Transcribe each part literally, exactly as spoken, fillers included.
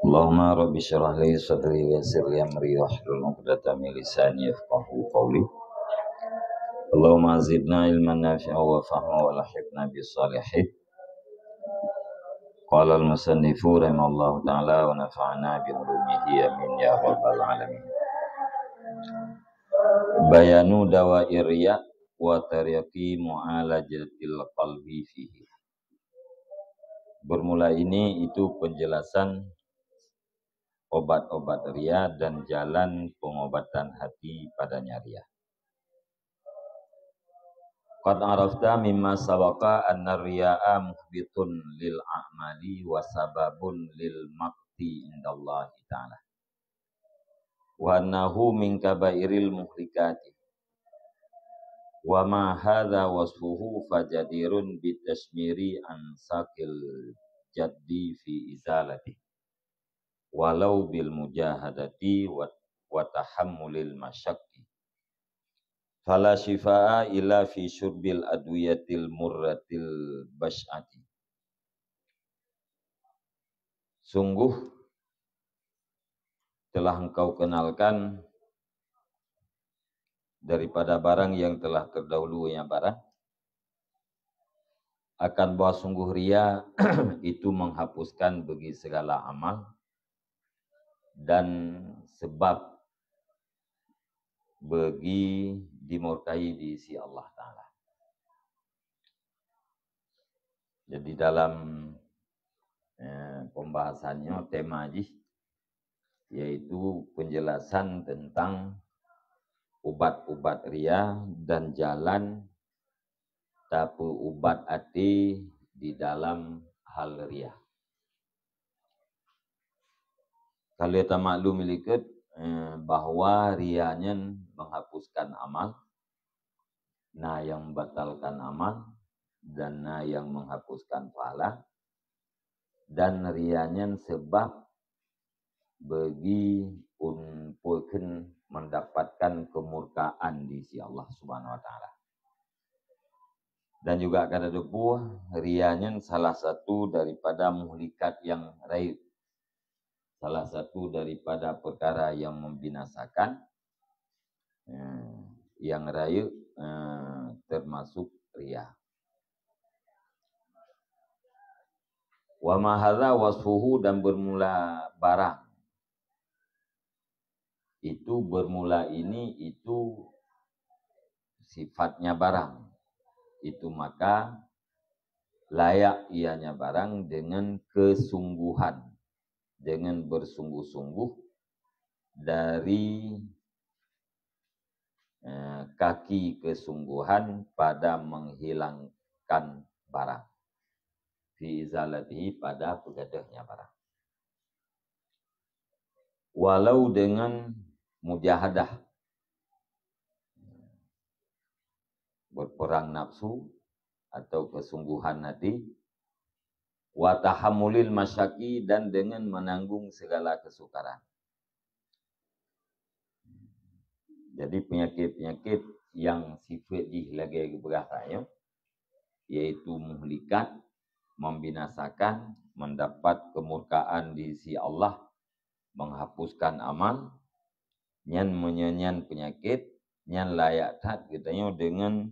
Allahumma rabbi syrah li sadri wa yassir li amri wahlul 'uqdatam min lisani yafqahu qawli. Allahumma zidna ilman nafi'a wa fahma wa lahiqna bis salihin. Qala al-musannifu rahimahullahu ta'ala wa nafa'na bi ulumihi amin ya rabbal alamin. Bayanu dawa'i riya wa tariqi mu'alajatil qalbi fihi. Bermula ini itu penjelasan obat-obat ria dan jalan pengobatan hati padanya ria. Qad arafta mimma sabaqa anna riya'a muhbitun lil a'mali wa sababun lil maqti indallahi ta'ala. Wa annahu min kabairil muhlikati. Wa ma hadza wasfuhu fajadirun bitasmiri ansakil jaddi fi izalati. Walau bil mujahadati wa, wa tahammulil masyaqqi. Fala syifaa illa fi syurbil adwiyatil murratil basy'ati. Sungguh telah engkau kenalkan daripada barang yang telah terdahulunya barang, akan bahwa sungguh ria itu menghapuskan bagi segala amal dan sebab bagi dimurkai di sisi Allah Ta'ala. Jadi dalam, eh, pembahasannya, tema jih, yaitu penjelasan tentang ubat-ubat ria dan jalan tapeuubat até di dalam hal ria. Ka lheueh tamaklum likot, eh, bahwa ria nyan menghapuskan amal, na nyang membatalkan amal, dan na nyang menghapuskan pahala, dan ria nyan sebab bagi un-, peue kheun mendapatkan kemurkaan di sisi Allah Subhanahu wa Ta'ala. Dan juga ka tateupeue, ria nyan salah satu daripada muhlikat nyang rayeuk, salah satu daripada perkara yang membinasakan, eh, nyang rayeuk, eh, termasuk ria. Wa ma hadza wasfuhu, dan bermula barang. Itu bermula ini, itu sifatnya barang. Itu maka layak ianya barang dengan kesungguhan, dengan bersungguh-sungguh dari, eh, kaki kesungguhan pada menghilangkan barang. Fi izalatihi, pada peugadôhnya barang. Walau dengan mujahadah, berperang nafsu atau kesungguhan hati, wa tahammulil masyaqqi, dan dengan menanggung segala kesukaran. Jadi penyakit-penyakit yang sifat jih lagée geupeugah tanyoe, yaitu muhlikat, membinasakan, mendapat kemurkaan di sisi Allah, menghapuskan amal, nyan meunyoe nyan penyakit, nyan layak that geutanyoe deungon,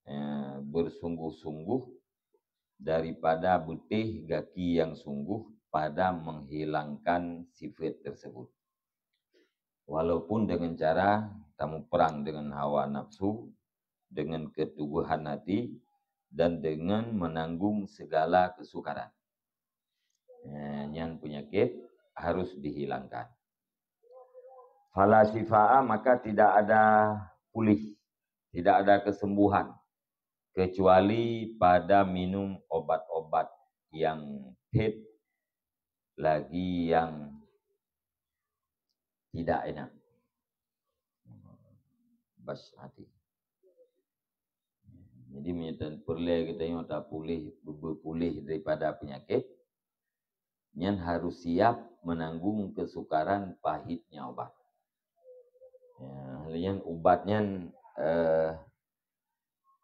eh, bersungguh-sungguh daripada beutéh gaki nyang sungguh pada menghilangkan sifat tersebut. Walaupun dengan cara tamuprang dengan hawa nafsu, dengan ketuguhan hati, dan dengan menanggung segala kesukaran. Eh, nyan penyakit harus dihilangkan. Fala syifaa, maka tidak ada pulih, tidak ada kesembuhan, kecuali pada minum obat-obat yang pet lagi yang tidak enak. Bas hati. Jadi, meunyoe peureulée geutanyoe tapuléh, beupuléh daripada penyakit, nyan harus siap menanggung kesukaran pahitnya obat. Ya, nyan ubat nyan, eh,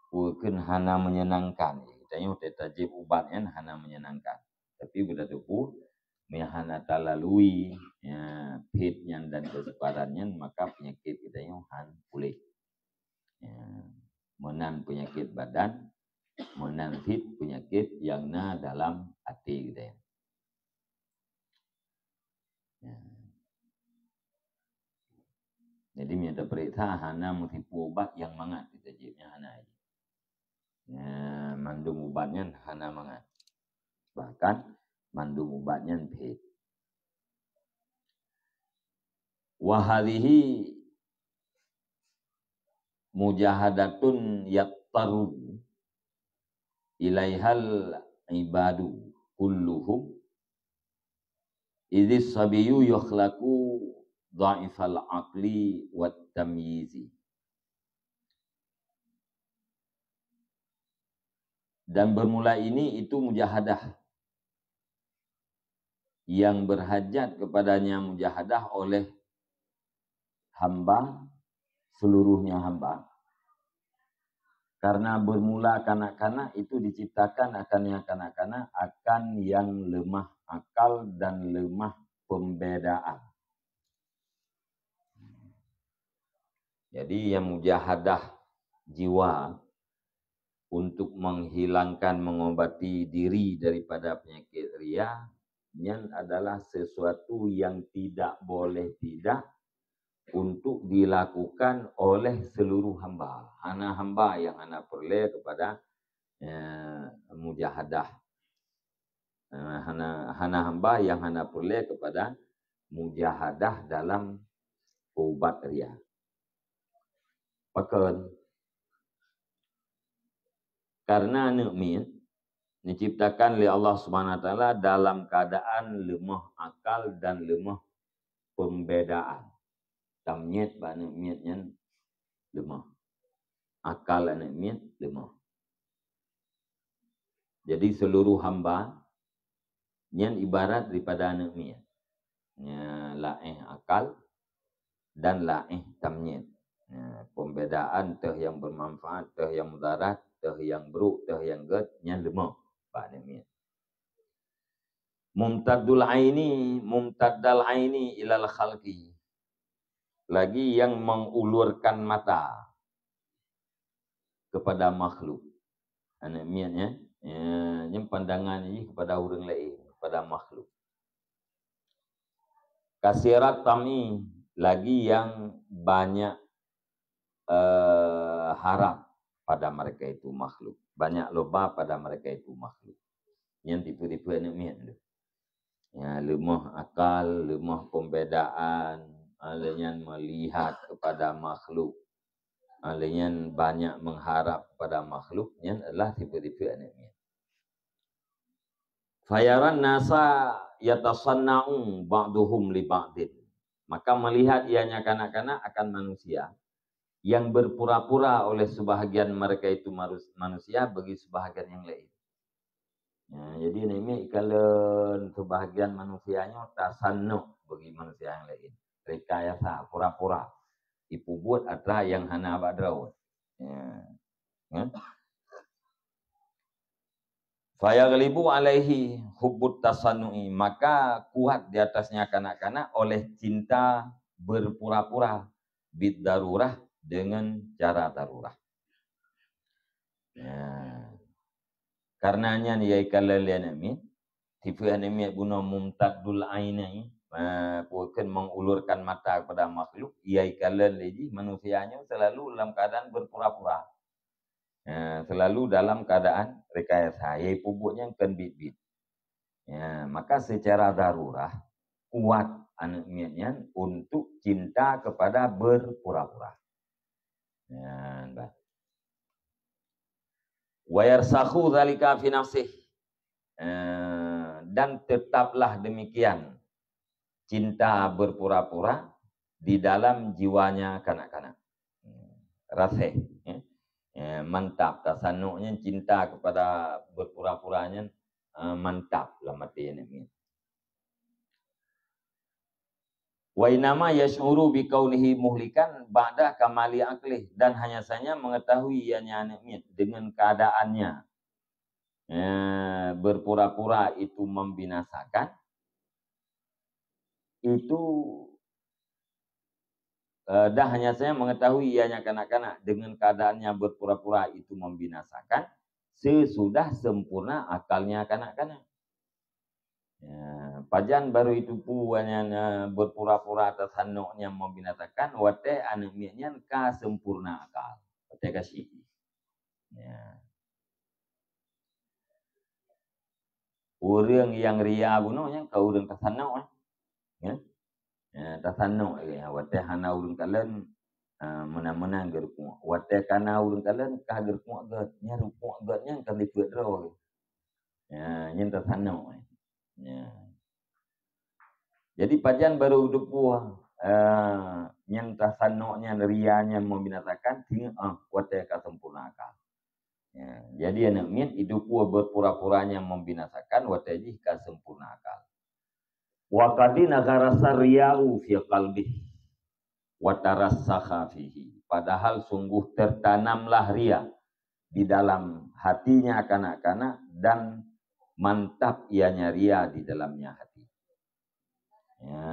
peue kheun hana menyenangkan. Geutanyoe tajieb ubat nyan hana menyenangkan. Tapi beutateupeue, Meunyo hana talalui, ya, phét nyan dan keusabaran nyan, maka peunyakét geutanyoe han puléh. Ya, meunan peunyakét badan, meunan cit peunyakét nyang na dalam até geutanyoe. Ya. Jadi, meunyo tapeuriksa, hana meusipu ubat nyang mangat kita jeuet, nyang hana. Ya, mandum ubat nyan hana mangat. Bahkan, mandum ubat nyan phét. Wa hadhihi mujahadatun yattaru ilaihal ibadu kulluhum, idhis sabiyyu yukhlaqu dha'ifal aqli wat tamyizi. Dan bermula ini itu mujahadah yang berhajat kepadanya mujahadah oleh hamba, seluruhnya hamba. Karena bermula kanak-kanak itu diciptakan akan yang kanak-kanak, akan yang lemah akal dan lemah pembedaan. Jadi, yang mujahadah jiwa untuk menghilangkan, mengobati diri daripada penyakit ria, nyan adalah sesuatu yang tidak boleh tidak untuk dilakukan oleh seluruh hamba. Hana hamba yang hana peureulée kepada, eh, mujahadah. Eh, hana, hana hamba yang hana peureulée kepada mujahadah dalam ubat ria. Pakon? Karena aneuk miet diciptakan lé Allah Subhanahu Wa Taala dalam keadaan lemah akal dan lemah pembedaan. Tamyiz bak aneuk miet nyan lemah. Akal aneuk miet lemah. Jadi, seluruh hamba nyan ibarat daripada aneuk miet. Nya, laéh akal dan laéh tamyiz. Nya, pembedaan teuh nyang bermanfaat, teuh nyang mudarat, teuh nyang brok, teuh nyang gét, nyan lemah bak aneuk miet. Mumtaddul aini, mumtaddal aini ilal khalqi. Lagi yang mengulurkan mata kepada makhluk. Aneuk miet, ya. Ya, nyan pandangan jih kepada ureuëng laén, kepada makhluk. Kasirat tam'i, lagi yang banyak, eh, harap pada mereka itu makhluk. Banyak loba pada mereka itu makhluk. Nyan tipe-tipe aneuk miet tu. Ya, lemah akal, lemah pembedaan, ah, lé nyan melihat kepada makhluk. Ah, lé nyan banyak mengharap kepada makhluk, nyan adalah tipe-tipe aneuk miet. Fayaran nasa yatasanna'u ba'duhum li ba'din. Maka melihat ianya kanak-kanak akan manusia yang berpura-pura oleh sebahagian mereka itu marus-, manusia bagi sebahagian yang lain. Ya, jadi aneuk miet ikalon sebahagian manusia nyoe tasannu bagi manusia yang lain. Rekayasa, pura-pura. Ipubuet atra yang hana bak droe. Ya. Ya. Fayaghlibu alaihi hubbut tasannu'i, maka kuat di atasnya kanak-kanak oleh cinta berpura-pura, bid darurah, dengan cara darurah. Ya. Karena nyan ia ikalon lé aneuk miet, tipe aneuk miet bunoe mumtaddul aini, eh, bukan mengulurkan mata kepada makhluk, ia ikalon lé jih manusia nyoe selalu dalam keadaan berpura-pura. Eh, selalu dalam keadaan rekayasa, ia ipubuet nyan kon bit-bit. Ya, maka secara darurah, kuat aneuk miet nyan untuk cinta kepada berpura-pura. Nyan bah. Wa yarsakhu dzalika fi nafsih. Eh, dan tetaplah demikian cinta berpura-pura di dalam jiwanya kanak-kanak. Raséh, ya. Eh, mantap, tasannu nyan cinta kepada berpura-pura nyan, eh, mantap lam até aneuk miet. Wa innama yash'uru bi kaunihi muhlikan ba'da kamali aqlih, dan hanya saja mengetahui ianya aneuk miet dengan keadaannya, eh, berpura-pura itu membinasakan, itu, eh, dah hanya saja mengetahui ianya kanak-kanak dengan keadaan yang berpura-pura itu membinasakan sesudah sempurna akalnya kanak-kanak. Ya, pajan baru itu pu nyan, eh, berpura-pura tasanok nyang membinasakan watée aneuk miet nyan ka sempurna akal, watée ka syiek. Ya. Ureuëng nyang ria bunoe nyan ka ureuëng tasanok, eh. Ya. Ya, tasanok lagée nyan. Watée hana ureuëng kalon, ah, meunan-meunan geurumpok. Watée kana ureuëng kalon, ka geurumpok gét. Nyan rumpok gét nyan ka lipeuet droe. Ya, nyan tasanok, eh. Ya. Jadi pajan baru teupeue, eh, nyang tasanok nyan ria nyan membinasakan, singoh, ah, watée ka sempurna akal. Ya, jadi aneuk miet itu pue berpura-pura nyang membinasakan watée jih ka sempurna akal. Wa qad nagharasa riya'u fi qalbih wa tarassakha fihi. Padahal sungguh tertanamlah ria di dalam hatinya kanak-kanak dan mantap ianya ria di dalamnya hati. Ya,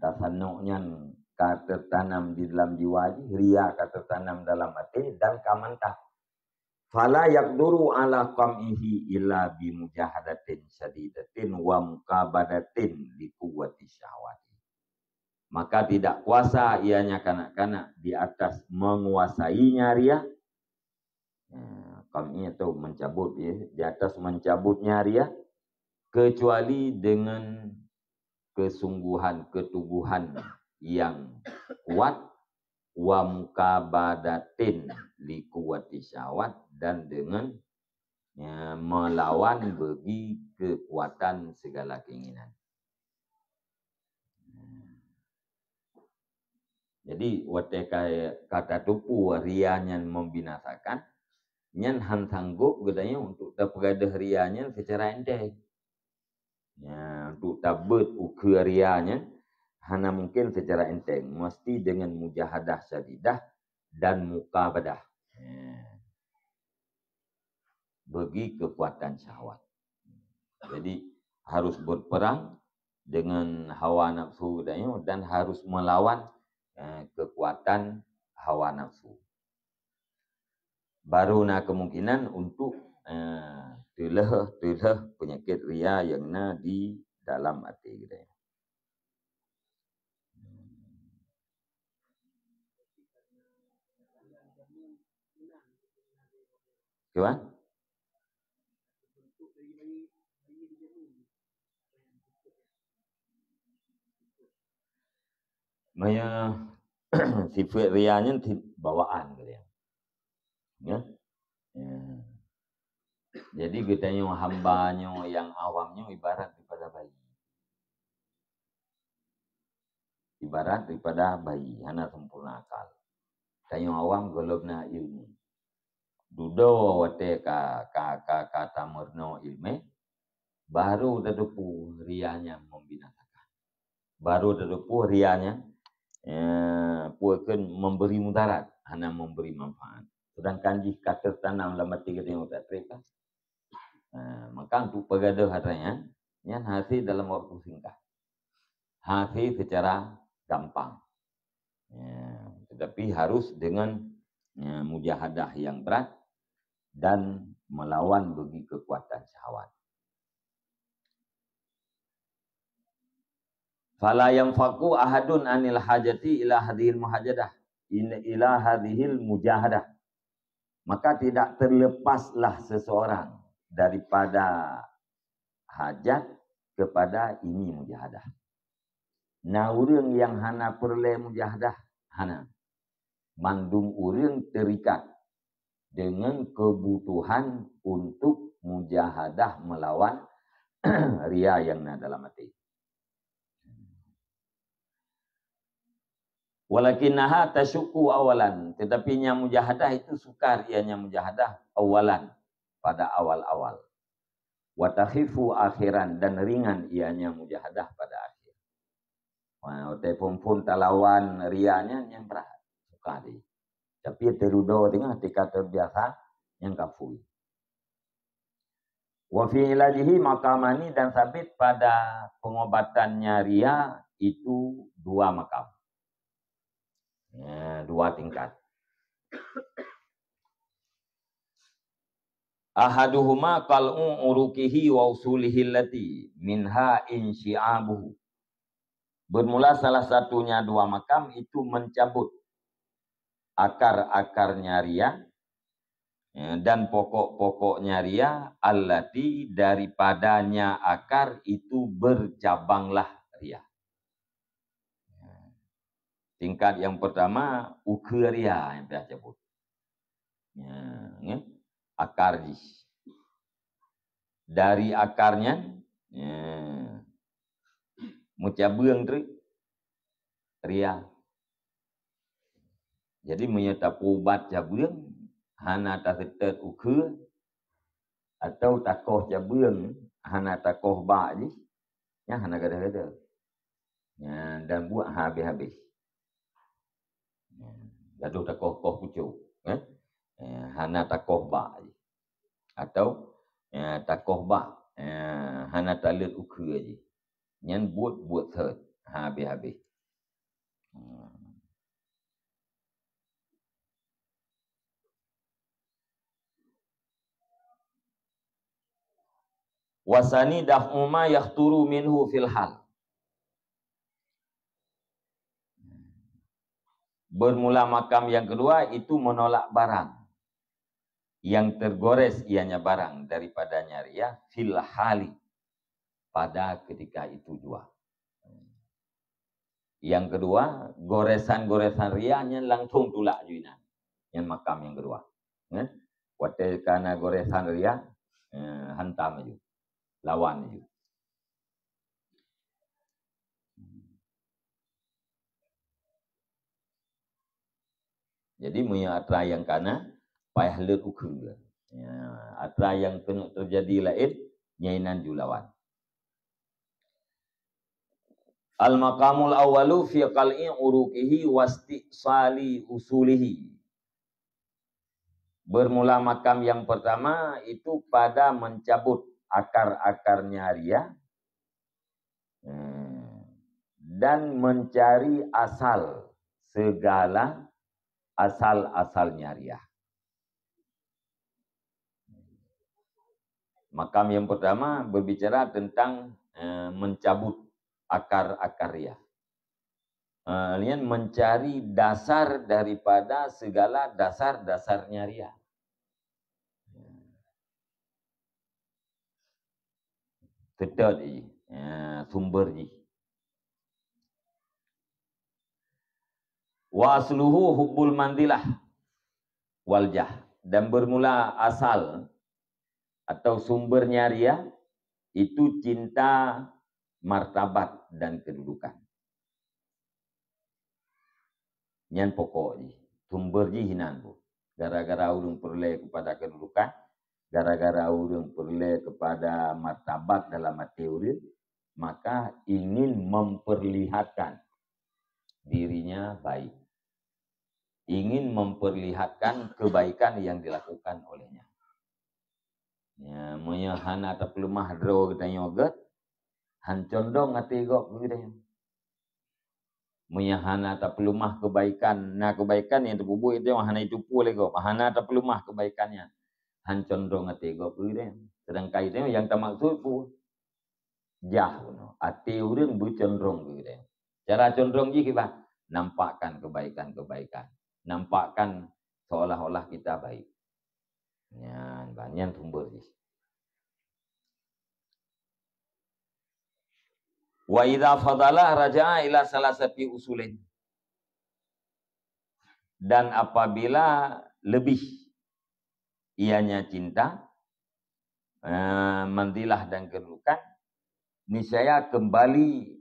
tasanok nyan ka tertanam di dalam jiwa jih, ria ka tertanam dalam até dan ka mantap. Fala yaqduru ala qam'ihi illa bi mujahadatin syadidatin wa muqabadatin li quwwati syahwati. Maka tidak kuasa ianya kanak-kanak di atas menguasainya ria. Ya, qam'i atau mencabut, ya, di atas mencabutnya ria, kecuali dengan kesungguhan, keteguhan yang kuat, wa muqabadatin li quwwati syahwat, dan dengan, ya, melawan bagi kekuatan segala keinginan. Jadi, watée ka, ka tateupeue ria nyan membinasakan, nyan han sanggob geutanyoe untuk tapeugadôh ria nyan secara enteng. Ya, untuk tabeuet ukeue ria nyan hana mungkin secara enteng, mesti dengan mujahadah syadidah dan muqabadah. Ya. Bagi kekuatan syahwat. Jadi, harus berperang dengan hawa nafsu geutanyoe dan harus melawan, eh, kekuatan hawa nafsu. Baru na kemungkinan untuk, eh, teulheueh-teulheueh penyakit ria nyang na di dalam até geutanyoe. Cuman? Maya sifat ria nyan ti-, bawaan kali ya. Ya. Ya. Jadi geutanyoe hamba nyoe nyang awam nyoe ibarat daripada bayi. Ibarat daripada bayi, hana sempurna akal. Tanyoe awam gohlom na ilmu. Dudoe watée ka, ka, ka, ka tameurunoe ileumé, baru tateupeue ria nyan membinasakan. Baru tateupeue ria nyan, eh, peue kheun memberi mudarat, hana memberi manfaat. Sedangkan jih ka teutanam lam até geutanyoe tak trép kan. Eh, maka untuk peugadôh atra nyan, nyan hase dalam waktu singkat. Hase secara gampang. Ya, tetapi harus dengan, ya, mujahadah yang berat dan melawan bagi kekuatan syahwat. Fala yanfaku ahadun anil hajati ila hadhil muhajadah, in-, ila hadhil mujahadah. Maka tidak terlepaslah seseorang daripada hajat kepada ini mujahadah. Na ureuëng nyang hana peureulée mujahadah? Hana. Mandum ureuëng terikat dengan kebutuhan untuk mujahadah melawan ria nyang na dalam até. Walakinnaha tasyukku awalan, tetapi nyang mujahadah itu sukar ianya mujahadah awalan, pada awal-awal. Wa takhifu akhiran, dan ringan ianya mujahadah pada akhir. Wah, watée phon-phon talawan ria nyan, nyan brat, sukar di. Tapi teududoe teungoh tika terbiasa, nyan kafui. Wa fi ilajihi maqamani, dan sabit pada pengobatannya ria itu dua makam. Ya, dua tingkat. Ahaduhuma qal'u uruqihi wa usulihi allati minha insyi'abuhu. Bermula salah satunya dua makam itu mencabut akar-akarnya ria, ya, dan pokok-pokoknya ria, allati daripadanya akar itu bercabanglah ria. Ya. Tingkat yang pertama, ukeue ria nyang payah cabut. Ya, nggih. Akar jih. Dari akar nyan, ya, meucabeueng treuk ria. Jadi, meunyoe tapeuubat cabeueng, hana taseutôt ukeue, atau takoh cabeueng, hana takoh bak jih, nyan hana gadôh-gadôh. Ya, dan buet habéh-habéh. Ya, gadôh takoh-koh pucôk, eh? Ya, hana takoh bak jih. Atau, ya, takoh bak, ya, hana taleuet ukeue jih. Nyan buet-buet seuet, habéh-habéh. Hmm. Wasani daf'u ma yakhturu minhu fil hal. Bermula makam yang kedua itu menolak barang yang tergores ianya barang daripadanya ria fil hali, pada ketika itu jua. Yang kedua, goresan-goresan ria nyan langsung tulak ju inan. Nyan makam yang kedua. Nyan, watée ka na goresan ria, eh, hantam laju. Lawan laju. Jadi, meunyoe atra nyang ka na, payah leuet ukeue. Ya, atra nyang keuneuk teujadi laén, nyan inan ju lawan. Al-maqamul awwalu fi qal'i uruqihi wastisali usulihi. Bermula makam yang pertama itu pada mencabut akar-akarnya ria, eh, dan mencari asal segala asal-asalnya ria. Makam yang pertama berbicara tentang, eh, mencabut akar-akar ria. Eh, nyan mencari dasar daripada segala dasar-dasarnya ria. Seutôt jih, ya, sumber jih. Wa asluhu hubbul manzilah wal jah. Dan bermula asal atau sumbernya ria itu cinta martabat dan kedudukan. Nyan pokok jih, sumber jih inan boh. Gara-gara ureuëng peureulée kepada kedudukan, gara-gara ureuëng peureulée kepada martabat dalam até ureuëng, maka ingin memperlihatkan dirinya baik. Ingin memperlihatkan kebaikan yang dilakukan olehnya. Ya, meunyoe hana tapeuleumah droe geutanyoe gét, han condong até gob keu geutanyoe. Meunyoe hana tapeuleumah kebaikan, na kebaikan nyang tapeubuet geutanyoe hana jiteupeue lé gob, hana tapeuleumah kebaikan nyan, han condong até gob keu geutanyoe. Seudangkan geutanyoe nyang tamaksud peue? Jah bunoe. Até ureuëng beucondrong keu geutanyoe. Cara condrong jih kiban? Nampakkan kebaikan-kebaikan. Nampakkan seolah-olah kita baik. Nyan, ban nyan sumber jih. Wa idza fadala raja'a ila salasati usulin. Dan apabila lebih ianya cinta, eh, manzilah dan kedudukan, niscaya kembali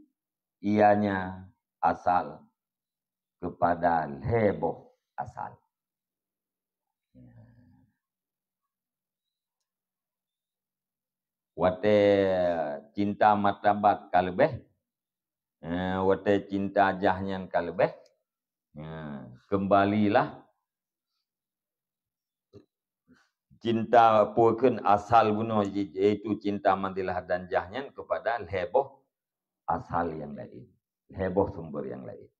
ianya asal kepada lhée boh asal. Watée cinta martabat ka leubeh, eh, watée cinta jah nyan ka leubeh, eh, keumbalilah cinta peue kheun asal bunoe, yaitu cinta manzilah dan jah nyan kepada lhée boh asal nyang laén. lhèe boh sumber nyang laén.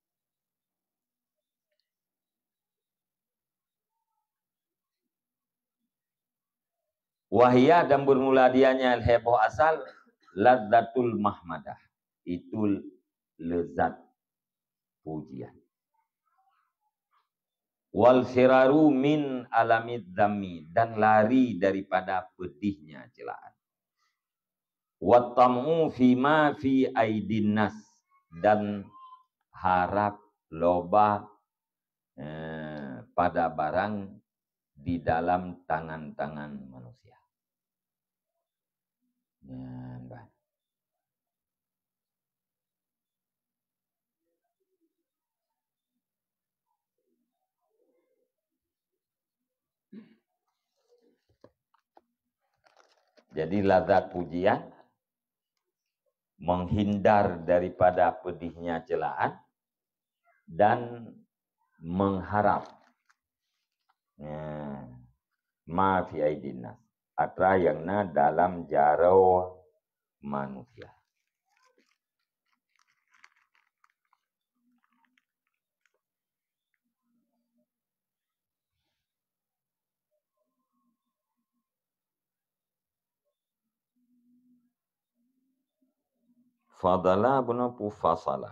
Wahia, dan bermula dianya lhèe boh asal, ladzatul mahmadah, itu lezat pujian. Wal firaru min alamid dzammi, dan lari daripada pedihnya celaan. Wat tam'u fima fi aidin nas, dan harap loba, eh, pada barang di dalam tangan-tangan manusia. Nyan bah. Jadi lazat pujian, menghindar daripada pedihnya celaan, dan mengharap, ya, ma fi aidin nas, atra nyang na dalam jaroe manusia. Fadala bunoe pu fasala.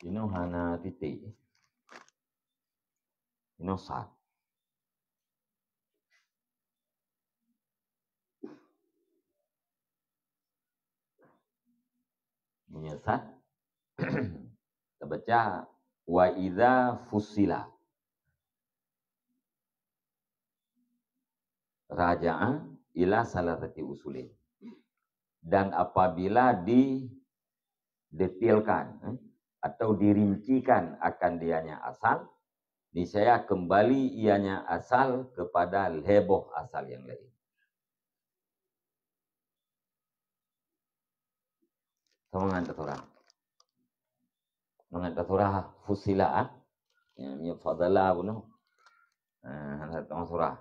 Inoe hana titik. Inoe sad. Meunyoe sad, tabaca, "Wa idza fussila." Raja'a ila salasati usulin. Dan apabila didetailkan, eh, atau dirincikan akan dianya asal, niscaya kembali ianya asal kepada lhèe boh asal nyang laén. Sama ngon tasurah. Mangat tasurah fussila, ah. Ya, meunyoe fadala bunoe. Ah, hana tasurah.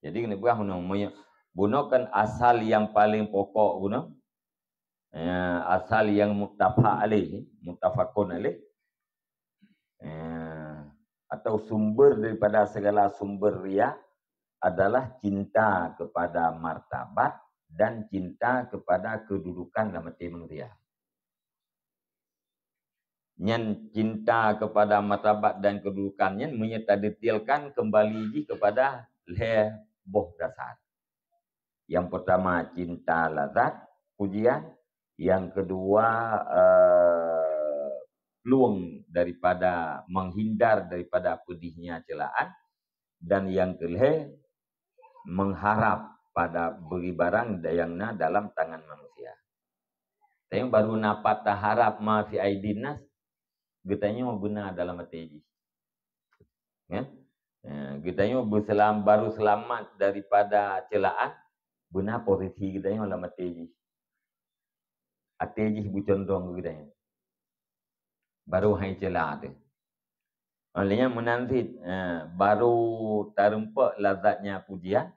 Jadi keuneuk peugah bunoe, meunyoe bunoe kan asal nyang paleng pokok bunoe. Ya, asal nyang muttafaq alaih, muttafaqun alaih. Eh, atau sumber daripada segala sumber riya adalah cinta kepada martabat dan cinta kepada kedudukan lam até manusia. Nyan cinta kepada martabat dan kedudukan nyan meunyoe tadetailkan kembali jih kepada lhèe boh dasar. Yang pertama cinta lazat, pujian, yang kedua, eh, plueng daripada, menghindar daripada pedihnya celaan, dan yang kelhèe mengharap pada beri barang nyang na dalam tangan manusia. Tanyoe baru na pat taharap ma fi aidin nas, geutanyoe beuna dalam até jih. Ya? Eh, geutanyoe beuselam-, baru seulamat daripada celaan, beuna posisi geutanyoe lam até jih. Até jih beucondong keu geutanyoe. Baru hai ceula teuh. Óh lheueh nyan meunan cit, eh, baru tareumpok lazatnya pujian,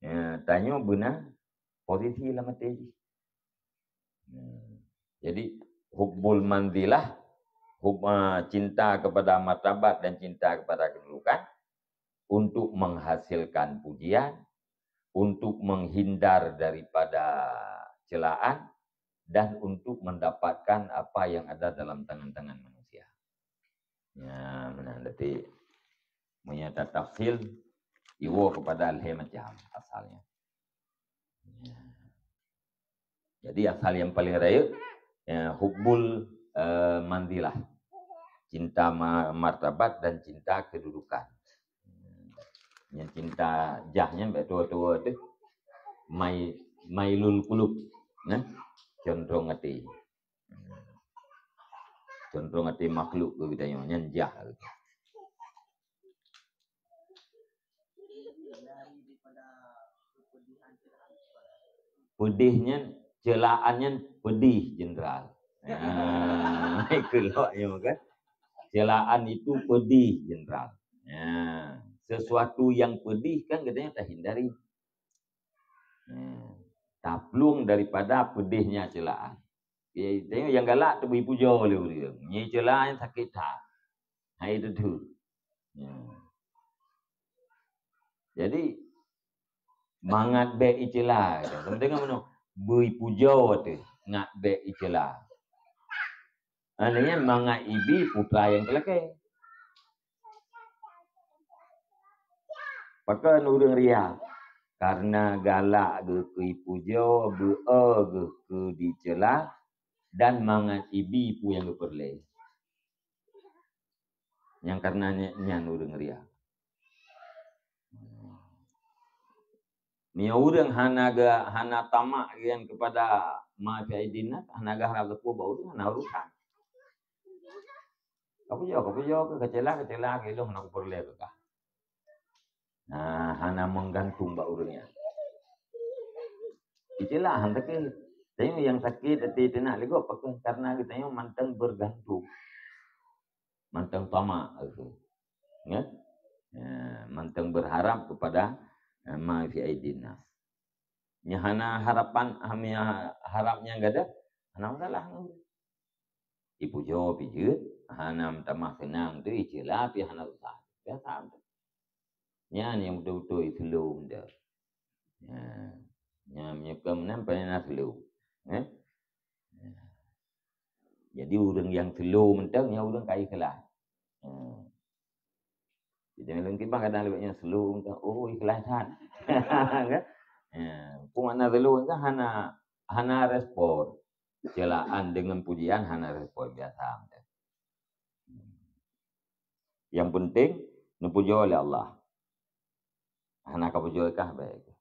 eh, tanyoe beuna posisi lam até jih. Hmm. Jadi, hubbul manzilah, hub-, eh, cinta kepada martabat dan cinta kepada kedudukan untuk menghasilkan pujian, untuk menghindar daripada celaan, dan untuk mendapatkan apa yang ada dalam tangan-tangan manusia. Ya, meunan. Jadi, meunyoe tatafsil, iwoe kepada lhèe macam asalnya. Ya. Jadi, asal yang paling rayeuk, ya, hubbul, eh, manzilah. Cinta ma-, martabat dan cinta kedudukan. Nyang cinta jah nyan bak tuwo-tuwo teuh, mai-, mailul qulub. Nah, condrong até. Condrong até makhluk keu geutanyoe nyan jah. Peudeh nyan, ceulaan nyan peudeh jeuneural. Ha, keulok nyoe kan. Ceulaan itu peudeh jeuneural. Ha, sesuatu yang pedih kan geutanyoe tahindari. Ha, taplueng daripada pedihnya ceulaan. Ya, tengok nyang galak teubri pujoe lé ureueng. Nyang ceula nyan sakét that. Hai teutu. Ya. Jadi, mangat bék iceula. Sama dengan meunoe, bri pujoe teuh, ngat bék iceula. Artinya, mangat ibi putra nyang teulakée. Pakon ureueng riya? Karena galak geuh keu ipujoe, beu-e geuh keu diceula, dan mangat ibi peue nyang geupeureulée. Nyang karena nya-, nyan ureueng riya. Meunyoe ureueng hana ga-, hana tamak nyan kepada ma fi aidin nas, hana geuharap sapeue bak ureueng, hana urusan. Kapujoe, kapujoe keuh, kaceula, kaceula keuh, ilôn hana kupeureulée keu kah. Nah, hana meugantung bak ureueng nyan. Itulah han sakét. Tapi nyang sakét até teunak lé gob pakon, karena geutanyoe mantong bergantung. Mantong tamak, gitu. Ya? Ya, mantong berharap kepada, eh, ma fi aidin nas. Nyang hana harapan, hana harap nyang gadôh, hana masalah. Ipujoe pih jeuet, hana meutamah seunang tu, iceula pih hana susah. Biasa tu. Nyan nyang beutôi-beutôi slow tu. Ya. Nyan meunyoe keu meunan paléng na slow. Eh? Jadi ureueng nyang slow mantong nyan ureueng ka ikhlas. Hmm. Jadi ureueng kiban kadang lewat nyang slow mantong, oh, ikhlas that. Kan? Ya, peue makna slow kan hana, hana respon. Ceulaan dengan pujian hana respon biasa mantong. Yang penting neupujoe lé Allah. Hana kapujoe kah bék.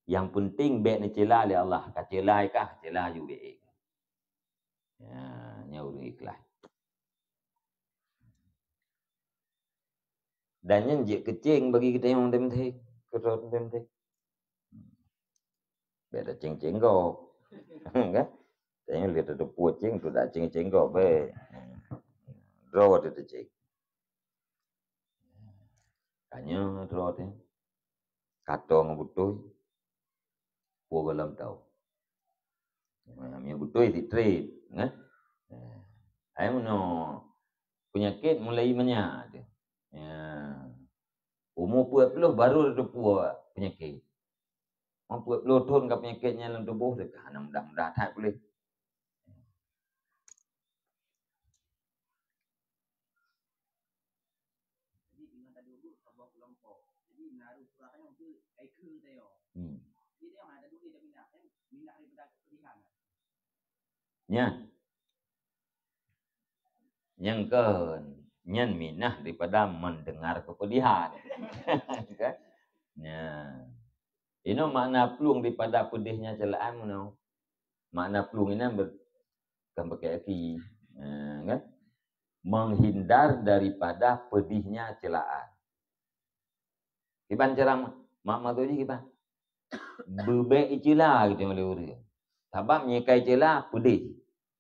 Yang penting bék neuceula lé Allah, kaceula kah, ceula ju bék. Ya, nyan ureueng ikhlas. Dan nyan jeuet keucéng bagi geutanyoe teuntèe, keudroe teuntèe. Bék tacéng-céng gob. Kan? Tanyoe lé tateupeue céng tu tacéng-céng gob bék. Droe teuh tacéng. Tanyoe droe teuh. Ka tô ngon beutôi. Peue gohlom tô. Meunyoe beutôi sit trép, kan? Hai meunoe peunyakét mulai manyak teuh. Ya. Umu peuet ploh baru tateupeue peunyakét. Meupeuet ploh thon ka peunyakét nyan lam tuboh teuh, hana mudah-mudah that puléh. Hmm. Nyan. Nyang kon, nyan minah daripada mendengar kepedihan. Kan? Nyan. Inoe makna plueng daripada pedihnya celaan meunoe. Makna plueng inan ber-, kan pakai aki. Ha, kan? Menghindar daripada pedihnya celaan. Kiban cara ma-, mak mato jih kiban. Beubek iceula gitu oleh ureueng. Sabab nyekai ceula pedih.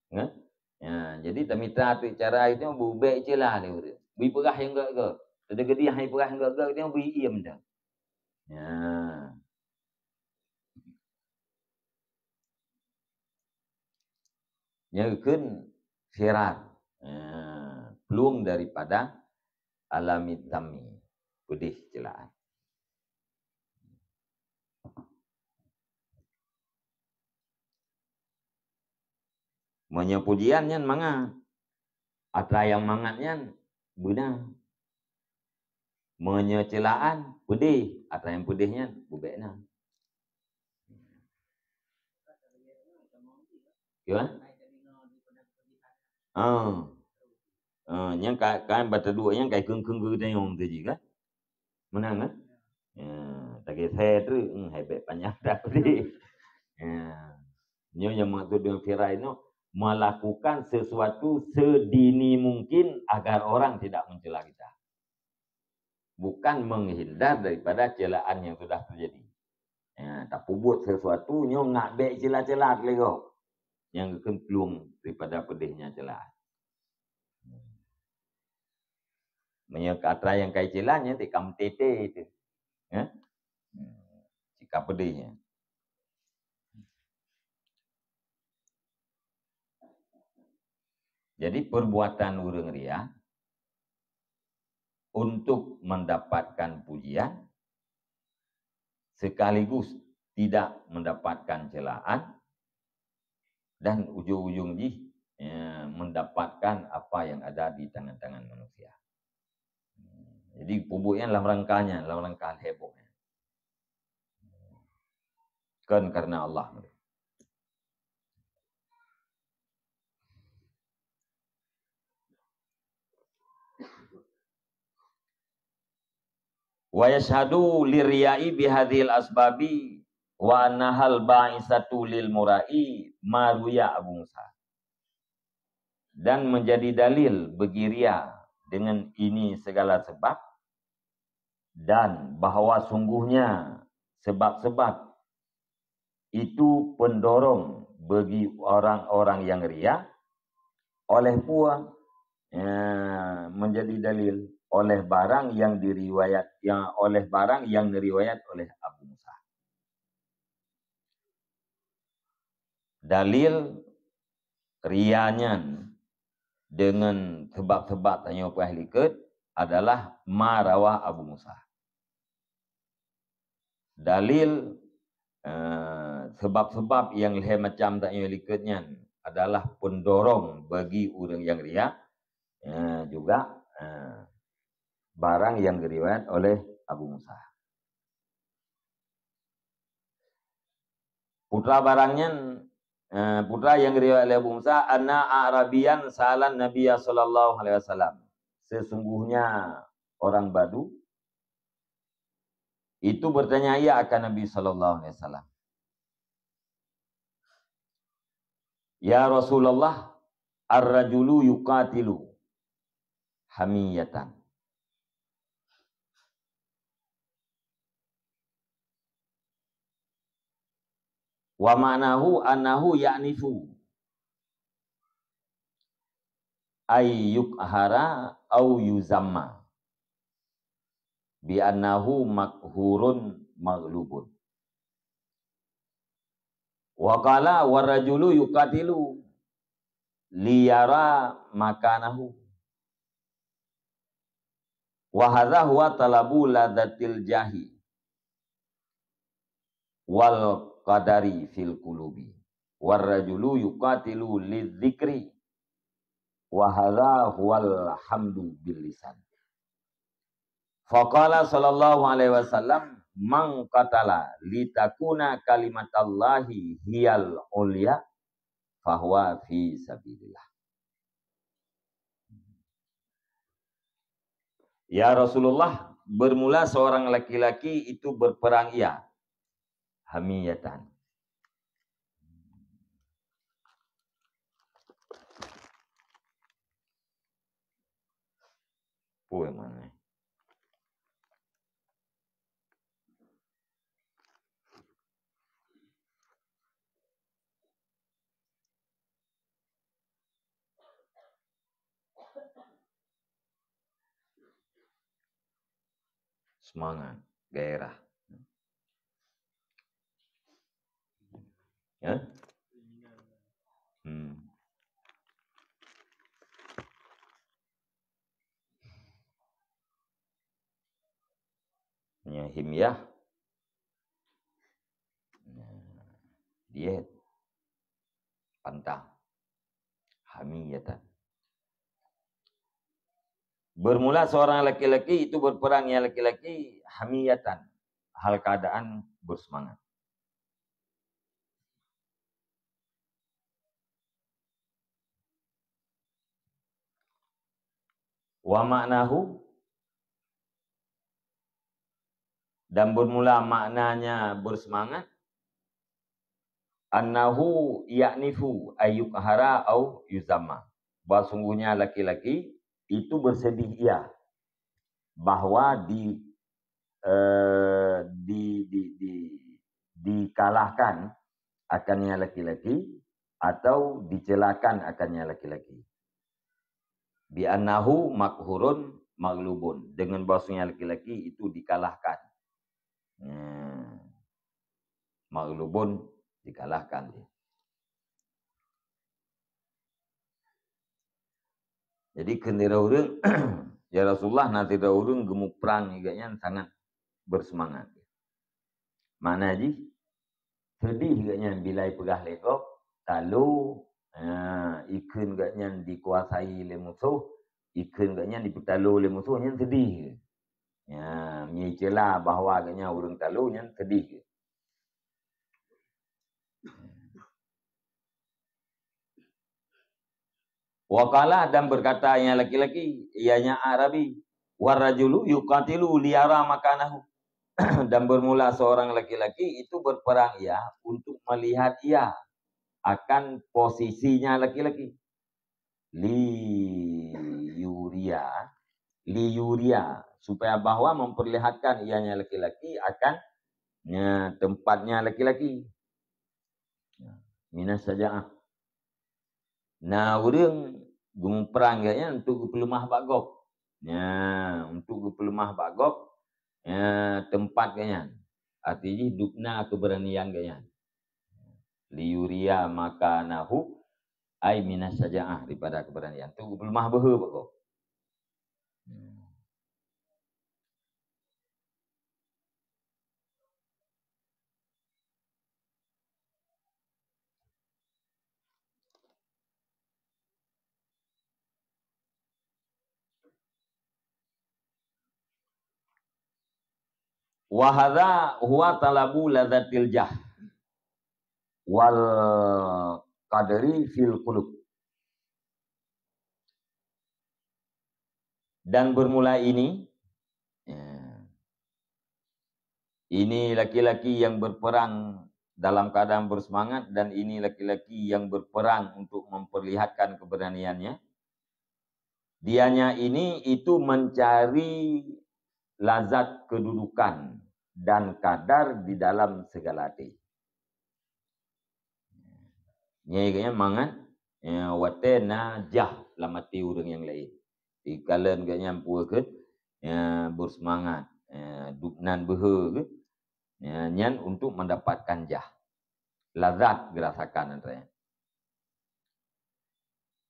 Kan? Ya, jadi tamita tu cara itu beubek iceula oleh ureueng. Bui peugah nyang gak-gak. Teudeugedi hai peugah nyang gak-gak itu bui iem dah. Ya. Nyan kheun firar. Ha, plueng daripada alami tammi, pedih celaan. Meunyoe pujian nyan mangat, atra nyang mangat nyan beuna. Meunyoe celaan, pedih, atra nyang pedih nyan beubek na. Kiban? Oh. Oh, nyang ka, ka bateuduek nyang ka kheun-kheun geutanyoe tu jih kan? Meunan kan? Ya, tageusé treuk, hmm, hai bek panyang dah pedih. Ya. Nyoe nyang maksud dengan viral nyoe, melakukan sesuatu sedini mungkin agar orang tidak mencela kita. Bukan menghindar daripada celaan yang sudah terjadi. Ya, tapeubuet sesuatu nyoe ngat bék cela-cela lé gob. Nyang geukheun plueng daripada peudehnya celaan. Meunyoe ka atra nyang ka icela nyan, tika meutete itu. Ya? Tika peudeh nyan. Jadi, perbuatan ureuëng riya untuk mendapatkan pujian sekaligus tidak mendapatkan celaan dan ujung-ujung jih, ya, mendapatkan apa yang ada di tangan-tangan manusia. Jadi, peubuet nyan lam rangka nyan, lam rangka heboh nyan. Kon karena Allah. Wa yashhadu lirriya'i bihadzihil asbabi wa annahal ba'isatu lil mura'i ma ruya Abu Musa. Dan menjadi dalil bagi ria dengan ini segala sebab, dan bahwa sungguhnya sebab-sebab itu pendorong bagi orang-orang yang ria, oleh pua, ya, menjadi dalil oleh barang yang diriwayat, yang oleh barang yang diriwayat oleh Abu Musa. Dalil ria nyan dengan sebab-sebab tanyoe peugah likot adalah ma rawah Abu Musa. Dalil, eh, sebab-sebab yang lhée macam tanyoe likot nyan adalah pendorong bagi ureuëng nyang ria, eh, juga, eh, barang yang diriwayat oleh Abu Musa. Putra barang nyan, eh, putra nyang diriwayat oleh Abu Musa, anna A'rabiyan sa'alan Nabiyya sallallahu alaihi wasallam. Sesungguhnya orang Badu itu bertanya ia akan Nabi sallallahu alaihi wasallam. "Ya Rasulullah, ar-rajulu yuqatilu hamiyatan." Wa ma'nahu annahu ya'nifu ay yuqhara au yuzamma bi annahu maqhurun maghlubun. Wa qala, "War rajulu yuqatilu liyara makanahu." Wa hadza huwa talabu ladzatil jahi wal qadari fil qulubi. War rajulu yuqatilu lidzikri. Wa hadza huwal hamdu bil lisan. Faqala sallallahu alaihi wasallam, "Man qatala litakuna kalimatallahi hiyal ulya, fahuwa fi sabilillah." Ya Rasulullah, bermula seorang laki-laki itu berperang ia, hamiyatan. Peue makna? Seumangat, gairah. Ya? Hmm. Nyan himyah. Nah, diet. Pantang. Hamiyatan. Bermula seorang laki-laki itu berperang dengan laki-laki hamiyatan, hal keadaan bersemangat. Wa ma'nahu, dan bermula maknanya bersemangat, Annahu ya'nifu ayyuqhara au yuzamma. Bahwa sungguhnya laki-laki itu bersedih ia bahwa di, eh, di, di, di, dikalahkan akannya laki-laki atau dicelakan akannya laki-laki. Bi annahu maqhurun maghlubun. Dengan bahwasanya laki-laki itu dikalahkan. Hmm. Maghlubun, dikalahkan dia. Jadi, kheun sidroe ureuëng, "Ya Rasulullah, na sidroe ureuëng geumuprang, gobnyan sangat berseumangat." Makna jih, seudeh gobnyan bila jipeugah lé gob, talo, ha, ikheun gobnyan dikuasai lé musoh, ikheun gobnyan dipeutalo lé musoh, nyan seudeh. Ya, meunyoe jiceula bahwa gobnyan ureuëng talo, nyan seudeh. Wa qala, dan berkata yang laki-laki, ianya Arabi, "War rajulu yuqatilu liyara makanahu." Dan bermula seorang laki-laki itu berperang ia untuk melihat ia akan posisinya laki-laki. Liyuria, liyuria, supaya bahwa memperlihatkan ianya laki-laki akan, ya, tempatnya laki-laki. Ya, minas syaja'ah. Na ureuëng geumuprang gobnyan untuk geupeuleumah bak gob. Ya, untuk geupeuleumah bak gob, ya, tempat gobnyan. Arti jih dubna keberanian gobnyan. Liyuria makanahu, ai minas syaja'ah, daripada keberanian. Tu geupeuleumah beuhe bak gob. Hmm. Wa hadza huwa talabu ladzatil jah wal qadri fil qulub. Dan bermula ini, ya, ini laki-laki yang berperang dalam keadaan bersemangat dan ini laki-laki yang berperang untuk memperlihatkan keberaniannya. Dianya ini itu mencari lazat kedudukan dan kadar di dalam segala até. Nyan gobnyan mangat, ya, watée na jah lam até ureuëng nyang laén. Dikalon gobnyan peue keuh, ya, berseumangat, ya, dubnan beuhe keuh, ya, nyan untuk mendapatkan jah. Lazat geurasakan antara nyan.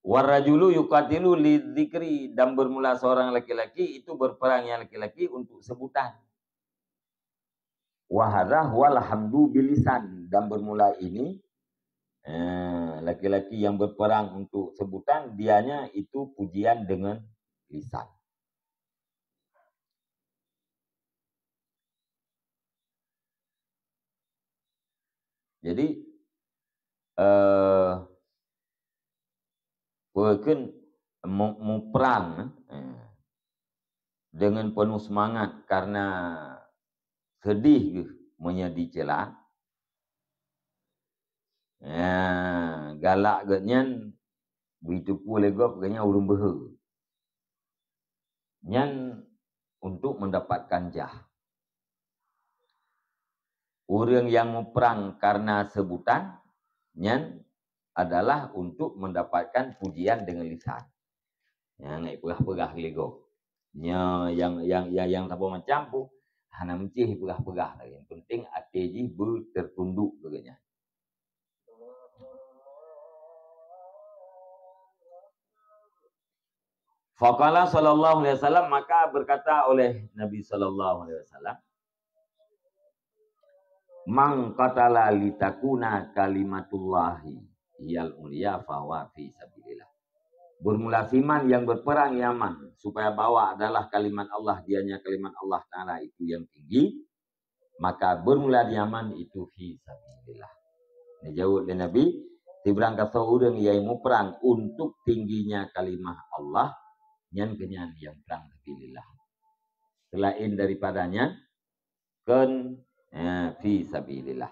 Warajulu yuqatilu lidzikri, dan bermula seorang laki-laki itu berperang yang laki-laki untuk sebutan. Wa hadza huwal hamdu bilisan, dan bermula ini, eh, laki-laki yang berperang untuk sebutan, dianya itu pujian dengan lisan. Jadi, eh, peue kheun mu-, muprang, eh, dengan penuh semangat karena sedih geuh meunyoe dicela. Ya, galak geuh nyan beuteupeue lé gob geuh nyan ureuëng beuhe. Nyan untuk mendapatkan jah. Ureuëng nyang muprang karena sebutan, nyan adalah untuk mendapatkan pujian dengan lisan. Nyang ngai peugah-peugah lé gob. Nya nyang, nyang, nyang, nyang saboh macam pun, hana meusti peugah-peugah lagée. Yang penting até jih beutertunduk keu geuhnyan. Faqala sallallahu alaihi wasallam, maka berkata oleh Nabi sallallahu alaihi wasallam, "Man qatala litakuna kalimatullahi hiyal ulya fahuwa fi sabilillah." Bermula siman yang berperang yaman supaya bahwa adalah kalimat Allah, dianya kalimat Allah Taala itu yang tinggi, maka bermula di yaman itu fi sabilillah. Dijawab oleh Nabi, sibarang kasoe ureuëng nyang muprang untuk tingginya kalimah Allah, nyan keuh nyan nyang prang sabilillah. Selain daripada nyan, kon, eh, fi sabilillah.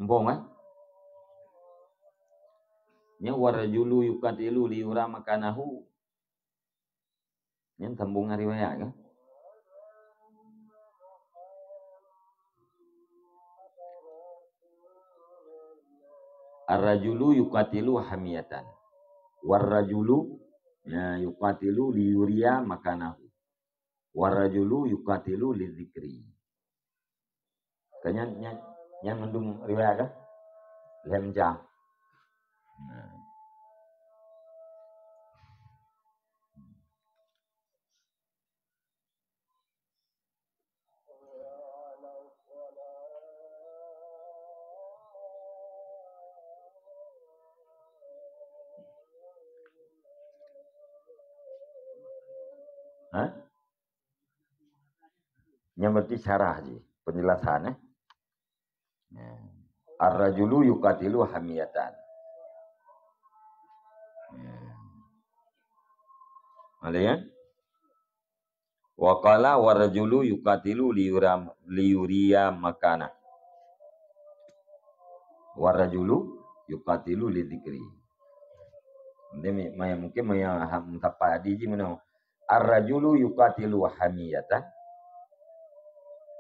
Muphom, kan? Nyan, "Warajulu yuqatilu liyura makanahu." Nyan sambungan riwayat, kan? "Ar-rajulu yuqatilu hamiyatan. War-rajulu, ya, yuqatilu liyuriya makanahu. War-rajulu yuqatilu lidzikri." Ka nyan, nyan, nyan mandum riwayat, kan? Lhèe macam. Nah. Ha? Nyan berarti syarah jih, penjelasan, eh. Ya. "Ar-rajulu yuqatilu hamiyatan." Ya. Ada, ya? "Wa qala warajulu yuqatilu liyura-, liyuriya makana. Warajulu yuqatilu lidzikri." Ini mi-, maya-, mungkin maya ha-, meusapat adi jih meunoe. "Ar-rajulu yuqatilu hamiyatan.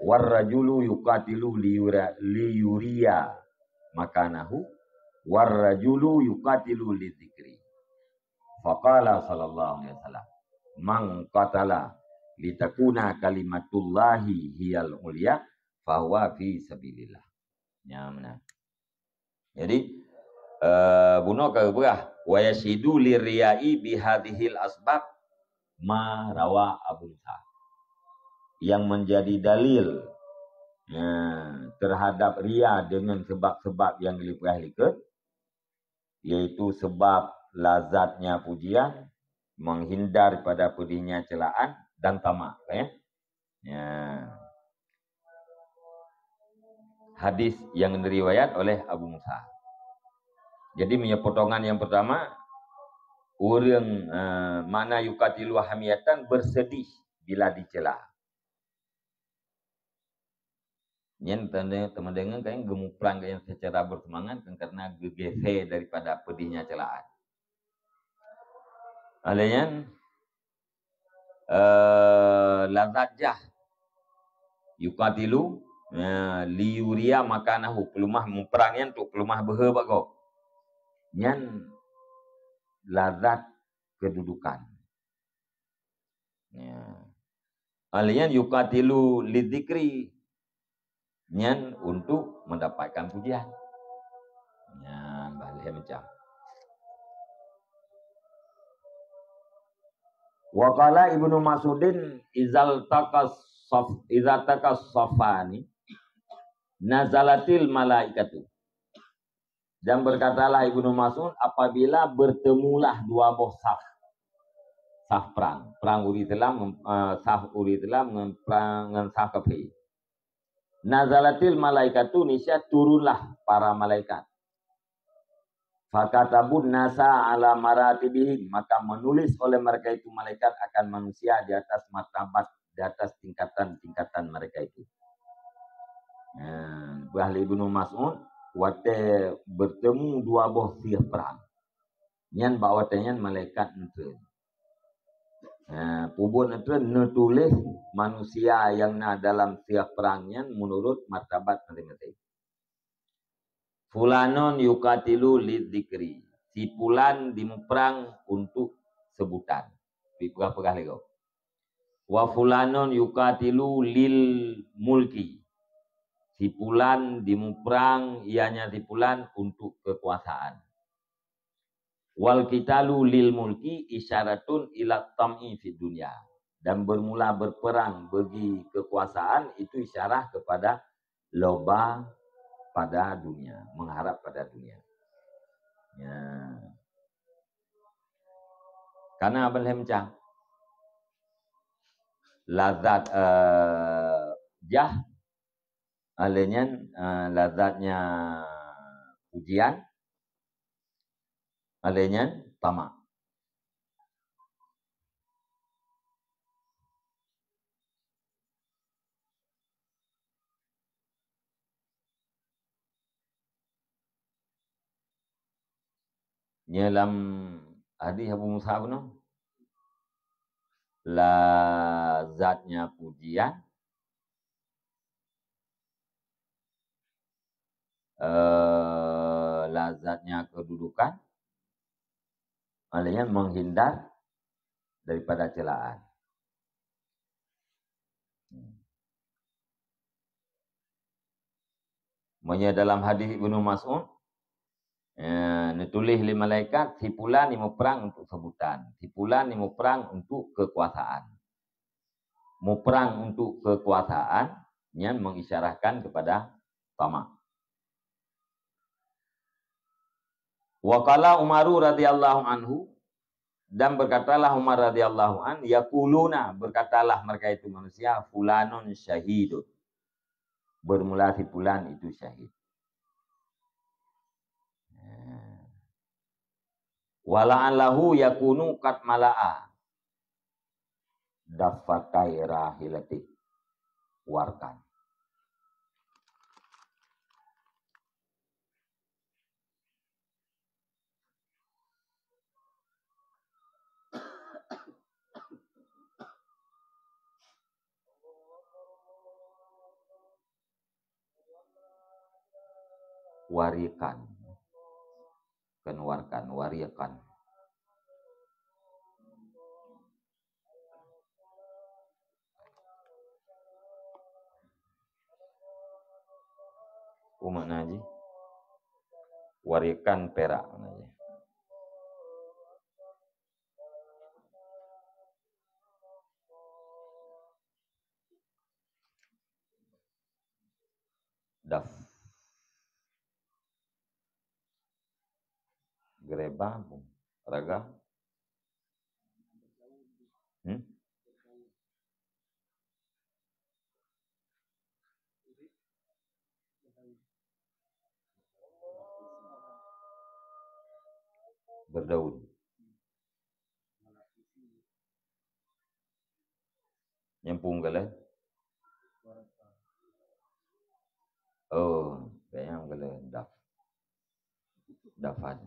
War-rajulu yuqatilu liyura-, liyuriya makanahu. War-rajulu yuqatilu lidzikri." Faqala sallallahu alaihi wasallam, "Man qatala litakuna kalimatullahi hiyal ulya, fahuwa fi sabilillah." Nyan meunan. Jadi, eh, bunoe ka geupeugah, "Wa yasyidu lirriya'i bihadzihil asbab ma rawa Abu Musa." Yang menjadi dalil, ya, terhadap ria dengan sebab-sebab yang geupeugah likot, yaitu sebab lazatnya pujian, menghindar pada pedihnya celaan, dan tamak, ya. Ya. Hadis yang diriwayat oleh Abu Musa. Jadi, meunyoe potongan yang pertama, ureuëng, eh, makna yuqatilu hamiyatan, bersedih bila dicela. Nyan tanda teuma deungon kan geumuprang geuh nyan secara bersemangat kan karena geugeser daripada pedihnya celaan. Oleh nyan, eh, lazat jah yuqatilu, eh, liyuriya makanahu, peulumah muprang nyan untuk peulumah beuhe bak gob. Nyan lazat kedudukan. Ya. Alian yuqatilu lidzikri. Nyan untuk mendapatkan pujian. Nyan baleh macam. Wa qala Ibnu Mas'udin, "Izal taqas saf-, izal taqas safani nazalatil malaikatu." Dan berkatalah Ibnu Mas'ud, "Apabila bertemulah dua boh saf, saf perang, perang ureuëng Islam, eh, saf ureuëng Islam ngon perang, ngon saf kafé, nazalatil malaikatu, niscaya turunlah para malaikat. Fakatabun nasa ala maratibihim, maka menulis oleh mereka itu malaikat akan manusia di atas martabat, di atas tingkatan-tingkatan mereka itu." Nah, bah lé Ibnu Mas'ud, watée bertemu dua boh sieh perang. Nyan bak watée nyan malaikat neutreun. Nah, peubuet neutreun neutuléh manusia nyang na dalam sieh perang nyan meunurot martabat masing-masing. "Fulanon yukatilu lidzikri." Si pulan dimuprang untuk sebutan. Dipeugah-peugah lé gob. "Wa fulanon yukatilu lil mulki." Si pulan dimuprang, ianya si pulan untuk kekuasaan. "Wal qitalu lil mulki isyaratun ila tam'i fid dunya." Dan bermula berperang bagi kekuasaan itu isyarah kepada loba pada dunia, mengharap pada dunia. Ya. Karena apa lheuh macam? lazat, eh, jah, ahli nyan, eh, lazatnya pujian, ahli nyan tamak. Nyoe lam hadis Abu Mus'ab nyoe, lazatnya pujian, eh, lazatnya kedudukan, oleh nyan menghindar daripada celaan. Meunyoe dalam hadis Ibnu Mas'ud, eh, neutuléh lé malaikat, "Si pulan ni muprang untuk sebutan, si pulan ni muprang untuk kekuasaan." Muprang untuk kekuasaan, nyan mengisyarahkan kepada tamak. Wa qala Umaru radhiyallahu anhu, dan berkatalah Umar radhiyallahu an, "Yaquluna," berkatalah mereka itu manusia, "Fulanun syahidun." Bermula si pulan itu syahid. Wa la'allahu yakunu qad mala'a daffatai rahilati warkan. Warikan. Keluarkan, warikan. Apa makna jih? Warikan perak makna jih. Daf. Gereba, bung. Raga. Hmm? Berdaun. Nyempung kala? Oh, kayang kala daf. Dafan.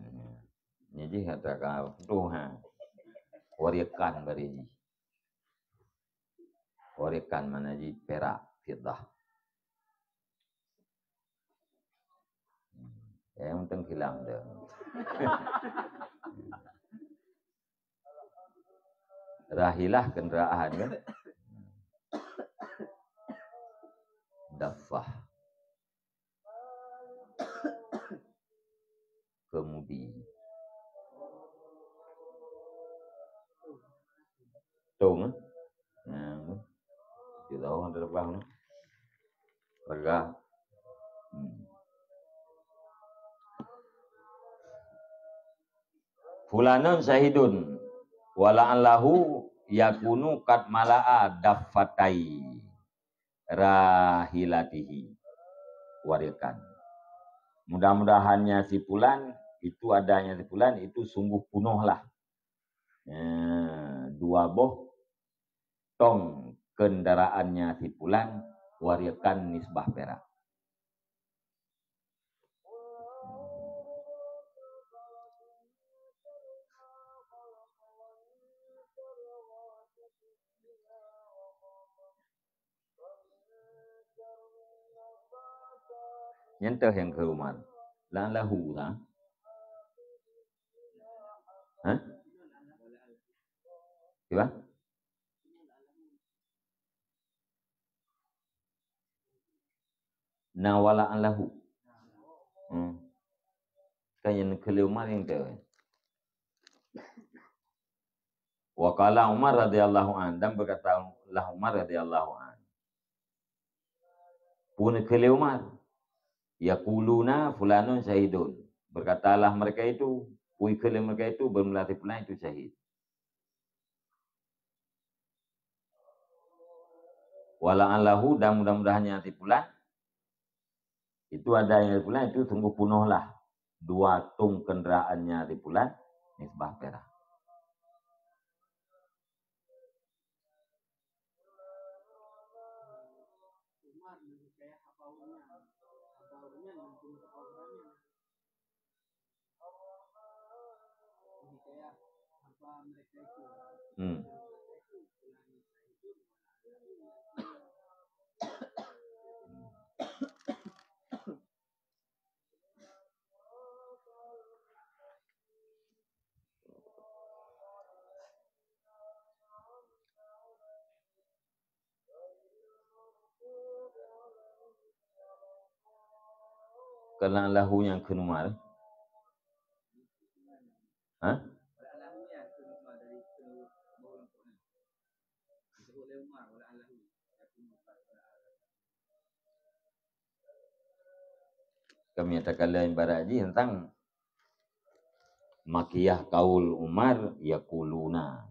Ni jih kata ka tu ha. Warikan bari jih. Warikan mana jih perak, fiddah. Ya, yang penting hilang dah. Rahilah kenderaan kan? Daffah. Kemudi. Tong, eh? Nah, tu. Kita orang terlepas ni. Pegang. Hmm. Fulanun syahidun, wa la'allahu yakunu qad mala'a daffatai rahilatihi. Warikan. Mudah-mudahannya si pulan, itu adanya si pulan, itu sungguh punohlah. Eh, dua boh tong kendaraannya si pulan, warikan nisbah perak. Nyan teuh nyang keu Umar. La'allahu ta. Hah? Kiban? Na wa la'allahu. Hmm. Kan nyang keu lé Umar nyang teuh. Wa qala Umar radhiyallahu an, dan berkatalah Umar radhiyallahu an. Peue keu lé Umar? Yaquluna fulanun syahidun. Berkatalah mereka itu, peue keu lé mereka itu, bermula si fulan itu syahid. Wala'allahu, dan mudah-mudahannya si pulan, itu ada yang si pulan, itu sungguh punohlah dua tông kenderaannya si pulan, nisbah pirak. Hmm. Keunan lahu nyang kheun Umar. Hah? Kami takalon ibarat jih teuntang makiyah kaul Umar, yaquluna.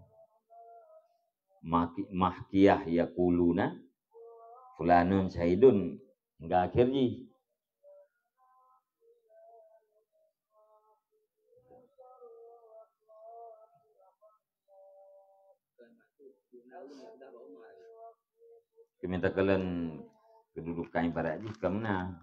Maki-, mahkiyah yaquluna, fulanun syahidun, hingga akhir jih. Kami takalon kedudukan ibarat jih ka meunan.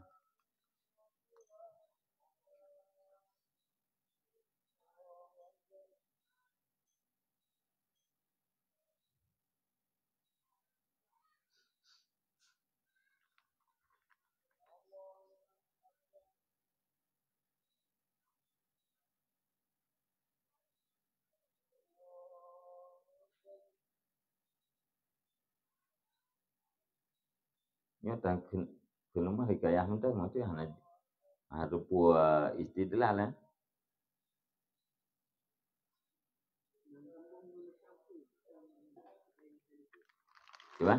Nyoe tan keu-, keuneumah hikayah mantong, maksudnya hana, hana teupeu istidlal, eh. Cuba.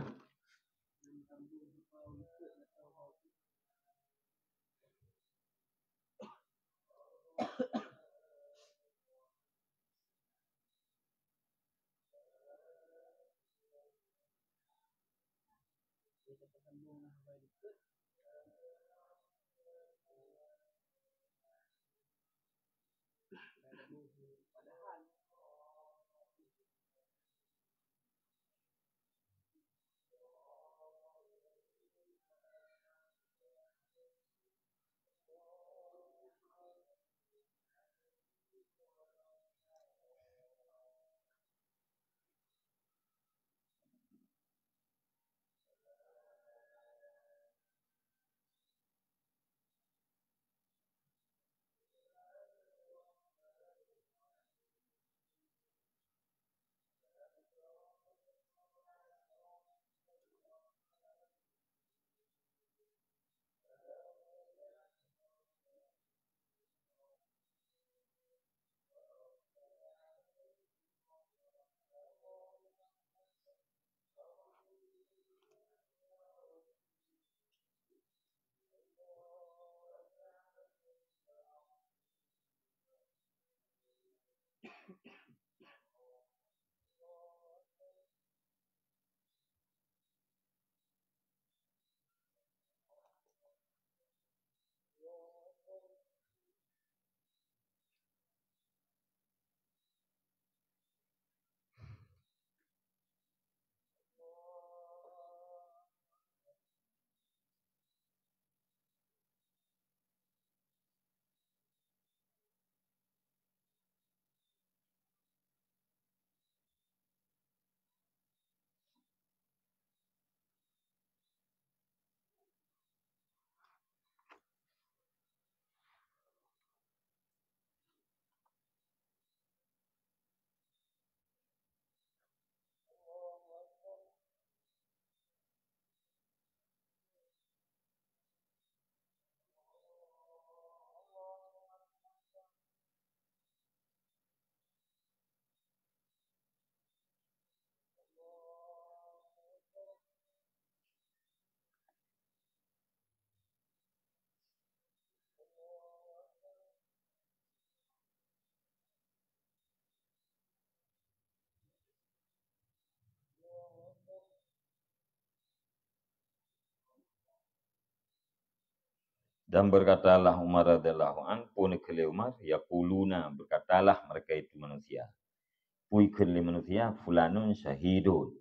Dan berkatalah Umar radhiyallahu anhu, pun kheun lé Umar, yaquluna, berkatalah mereka itu manusia. Pui kheun lé manusia, fulanun syahidun.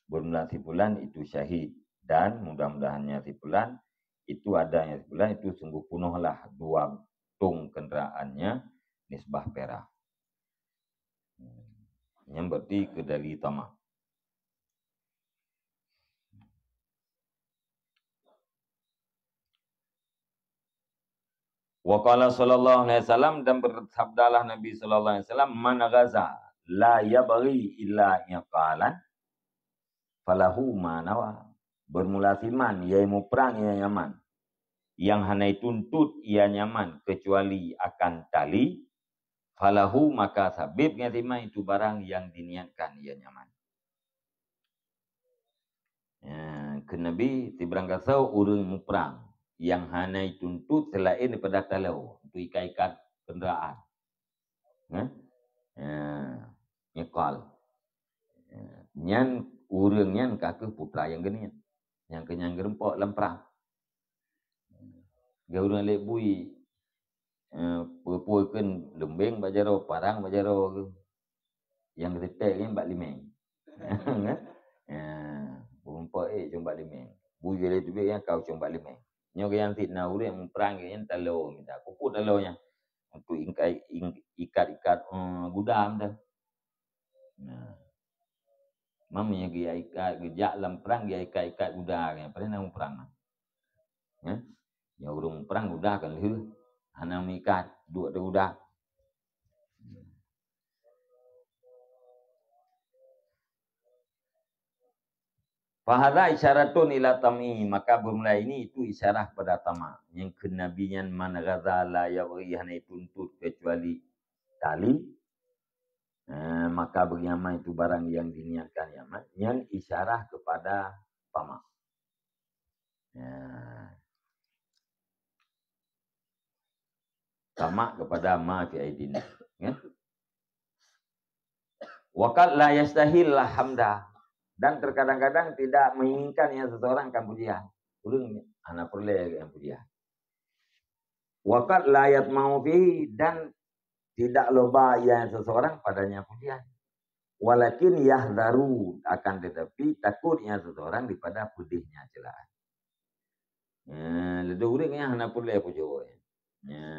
Bermula si fulan itu syahid. Dan mudah-mudahannya si fulan itu adanya si fulan itu sungguh punohlah dua tong kenderaannya nisbah perak. Nyan berarti keu dari tamak. Wa qala sallallahu alaihi wasallam, dan bersabdalah Nabi sallallahu alaihi wasallam, "Man ghaza la yabghi illa iqalan, falahu ma nawa." Bermula siman, yaitu muprang ia nyaman. Yang hana tuntut ia nyaman kecuali akan tali, falahu, maka sabit ngon siman itu barang yang diniatkan ia nyaman. Ya, keu Nabi, sibarang gasoe ureuëng muprang nyang hana tuntut selain daripada taloe untuk ikat-ikat kenderaan. Nah, ya, iqal. Ya, nyan ureuëng nyan ka keuh putra nyang geuniet. Nyang keu nyang geureumpok lam prang. Geu ureuëng lé bui, eh, peue-peue kheun leumbeng bak jaroe, parang bak jaroe geuh. Nyang keutetek nyan bak limeng. Ya, beurumpok eh cong bak limeng. Bui geuh lé teubiet nyang kau cong bak limeng. Nyoe geuh nyang sit na ureuëng muprang geuh nyan taloe mita. Pupuk taloe nyan untuk ingkai-, ing-, ikat-ikat, eh, gudam dah. Nah. Mam nyang geuyak ikat, geujak lam prang, geuyak ikat-ikat guda nyan. Padahai na muprang. Ya? Nyang ureuëng muprang guda kan lheueh. Hana meuikat, duek teuguda. Fahadha isyaratun ila tam'i, maka bermula ini itu isyarah pada tamak. Nyang kheun Nabi nyan, "Man ghaza la yabghi," hana tuntut kecuali tali. Eh, maka bagi nyaman itu barang yang diniatkan nyaman, nyan isyarah kepada tamak. Ya. Tamak kepada ma fi aidina. Ya. Wa qad la yastahil hamda. Dan terkadang-kadang tidak menginginkan yang seseorang akan pujian. Ureuëng hana peureulée nyang pujian. Wa qad la yatma'u fihi, dan tidak loba ia seseorang padanya pujian. Walakin yahdaru, akan tetapi takut ia seseorang daripada pedihnya celaan. Ya, leubeh ureuëng nyang hana peureulée pujoe. Ya.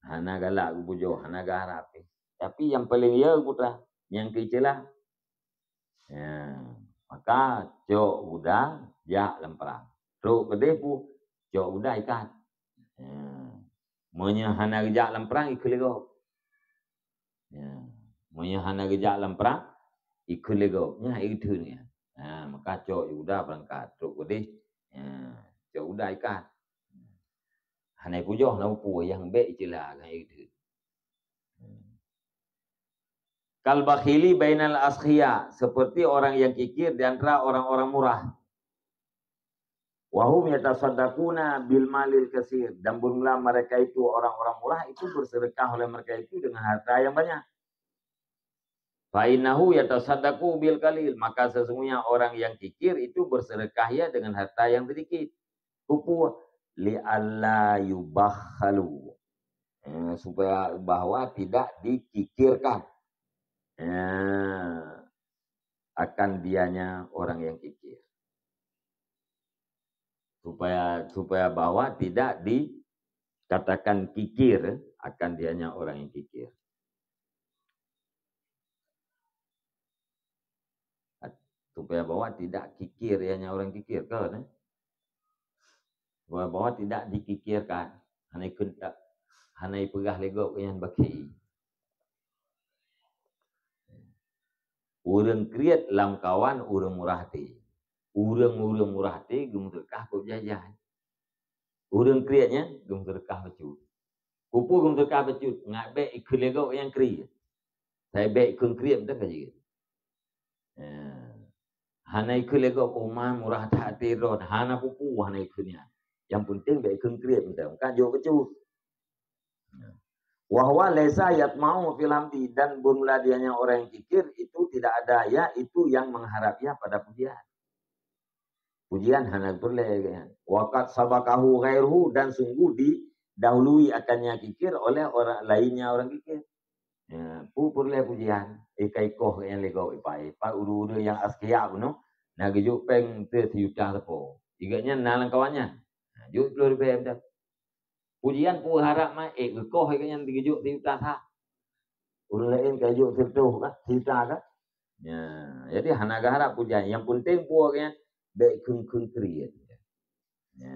Hana galak geupujoe, hana geuharab. Tapi nyang paleng ya putra, nyang keu celah. Ya. Maka cok guda jak lam prang. Trok keudeh pu, cok guda ikat. Ya. Meunyoe hana geujak lam prang, ikheun lé gob. Ya. Meunyoe hana geujak lam prang, ikheun lé gob. Nyan ikheun nyan. Ha, maka cok guda beurangkat. Trok keudeh, ya, cok guda ikat. Hana ipujoh na upu nyang bék icela ngon ikheun. Kal bakhili bainal askhia, seperti orang yang kikir di antara orang-orang murah. Wa hum yatasaddaquna bil malil katsir, dan bermula mereka itu orang-orang murah itu bersedekah oleh mereka itu dengan harta yang banyak. Fa innahu yatasaddaqu bil qalil, maka sesungguhnya orang yang kikir itu bersedekah ia dengan harta yang sedikit. Keupeue? Li alla yubakhalu. Eh, supaya bahwa tidak dikikirkan. Eh, akan dianya orang yang kikir. Supaya, supaya bahwa tidak dikatakan kikir akan dianya orang yang kikir. Supaya bahwa tidak kikir ianya orang kikir, kan, eh? Supaya bahwa tidak dikikirkan. Hana ikheun tak, hana ipeugah lé gob nyan bak i. Ureuëng kriet lam kawan ureuëng murah até. Ureuëng-ureuëng murah até geumeusedekah keu jai-jai. Ureuëng kriet nyan geumeusedekah bacut. Keupeue geumeusedekah bacut? Ngat bék ikheun lé gob nyang kriet. Sai bék ikheun kriet mantong ka jeuet. Ya. Hana ikheun lé gob, "Oh, man, murah that até droe." Hana peue-peue hana ikheun nyan. Nyang penting bék ikheun kriet mantong, ka jok bacut. Wa huwa laisa yatma'u fil hamdi, dan bermula dianya orang yang kikir itu tidak ada, yaitu yang mengharap ia pada pujian. Pujian hana peureulée. Wa qad sabaqahu ghairuhu, dan sungguh didahului akannya kikir oleh orang lainnya orang kikir. Ya, peue peureulée pujian, eh, ka ikoh nyang lé gob ipai. Pat ureuëng-ureuëng nyang askia bunoe, na geujok péng teuh siyuta sapo. Igat nyan na lam kawan nyan. Na jok ploh ribée dah. Pujian peue harap ma, eh, geukoh igat nyan geujok siyuta sa. Ureuëng laén ka jok siratoh ka, siyuta ka. Ya, jadi hana geuharap pujian. Yang penting peue igat nyan bék kheun-kheun kriet. Ya.